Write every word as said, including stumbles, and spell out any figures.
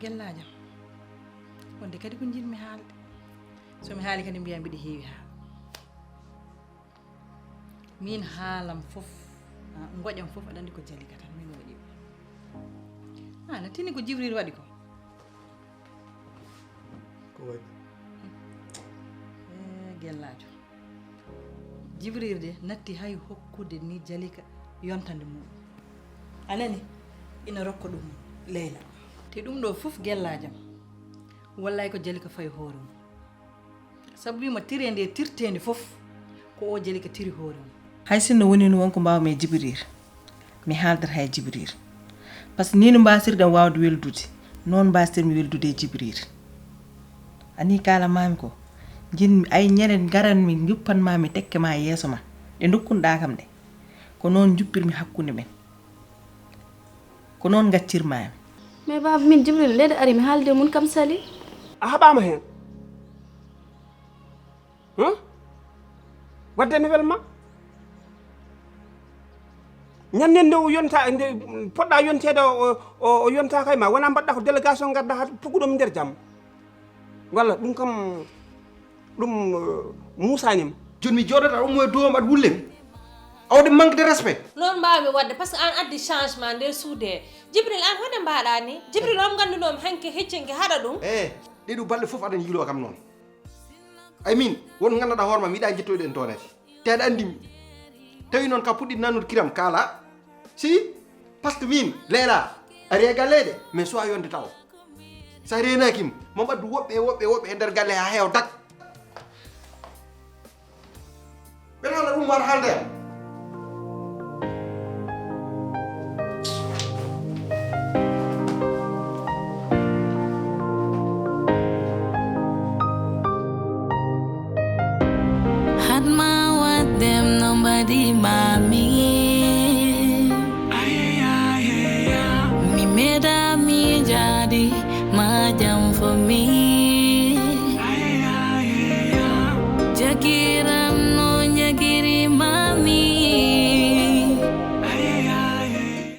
Gellaajo am, wonde kadi ko njiɗmi haalde. So mi haali kadi mbiya mbiɗa heewi haala. Min haalam fof, ah, ngoƴam fof aɗa anndi ko Jalika tan, min waɗi ɗum. Ah, no tini ko Jibril waɗi ko. Ko waɗi? Eh, Gellaajo. Jibril de natti hay hokkude ni Jalika yontande muɗum. A nani? Ina rokka ɗum Leyla. Te ɗum ɗo fof Gellaajo am. Wallay ko Jalika fayi hoore mum. Sabu wima tire nde tirtende fof ko o Jalika tiri hoore mum. Hay sinno woni no wonko mbawmi e Jibril, mi haaldata e Jibril. Par ce que ni no mbasirɗen wawde weldude, noon mbasirmi weldude e Jibril. Ani kala mami ko, jinmi ay ñande garanmi juppanmami tekke ma e yeeso ma, ɗe dokkunɗa kam ɗe. Ko noon juppirmi hakkunde men. Ko noon gaccirmami. Mais baba, min Jibril nde nde ari mi haalde mum kam sali. A haɓaama heen. Huh? Wadde ne welma. Ñannen nde o yonta, nde poɗɗa yonteede o, o, o yontaaka e ma. Wona mbaɗɗa ko délégation ngadda haa pugguɗo mi nder jam. Walla ɗum kam, ɗum eh, muusaani ma. Jooni mi jooɗata ummo e dow am aɗa wulle mi. Awa ɗum manque de respect. Noon mbaawmi waɗde, par ce que aan addi changement nde suude. Jibril, aan honde mbaɗa ni? Jibril, on nganndunomi hanke heccinke haɗa ɗum. E ɗeɗo balɗe fof aɗa yiilo kam noon. Ay min, won nganndanɗa hoore ma mi yiɗa jettoyde en toonati. Te aɗa anndi mi. Tawi noon ka puɗɗi nanude kiram kaala. Si, par ce que min, Leyla, ari e galleede, mais so a yonde taw. Sa reenaaki mi, mo ɓaddu woɓɓe e woɓɓe e woɓɓe e nder galle haa heewa dak. Ɓe haala ɗum war haalde am. Hatma waddem no mbaɗi mami. Mi meeɗa miijaade ma jam fo mi. Jagi